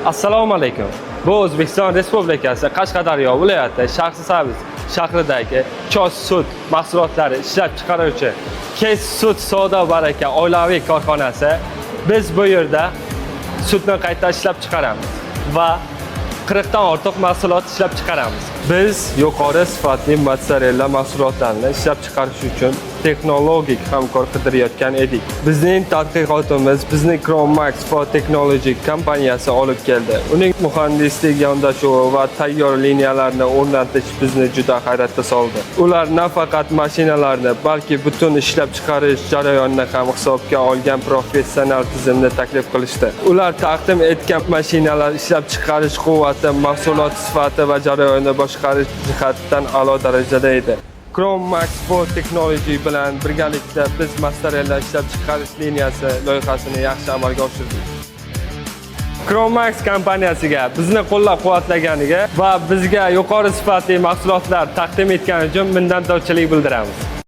Assalomu alaykum. Bu O'zbekiston Respublikasi Qashqadaryo viloyati Shahrisabz shahridagi Chos sut mahsulotlari ishlab chiqaruvchi Kes sut savdo baraka oilaviy korxonasi. Biz bu yerda sutni qayta ishlab chiqaramiz va 40 dan ortiq mahsulot ishlab chiqaramiz. Biz yuqori sifatli mozzarella mahsulotlarini ishlab chiqarish uchun texnologik hamkor qidirayotgan edik. Bizning tadqiqotimiz bizni Chromax for Technology kompaniyasi olib keldi. Uning muhandislik yondashuvi va tayyor liniyalarni o'rnatish bizni juda hayratga soldi. Ular nafaqat mashinalarni, balki butun ishlab chiqarish jarayonini ham hisobga olgan professional tizimni taklif qilishdi. Ular taqdim etgan mashinalar ishlab chiqarish quvvati, mahsulot sifati va jarayonni boshqarish jihatidan a'lo darajada edi. Chromax for Technology bilan birgalikda biz mozzarella ishlab chiqarish liniyasi loyihasini yaxshi amalga oshirdik. Chromax kompaniyasiga bizni qo'llab-quvvatlaganiga va bizga yuqori sifatli mahsulotlar taqdim etgani uchun minnatdorchilik bildiramiz.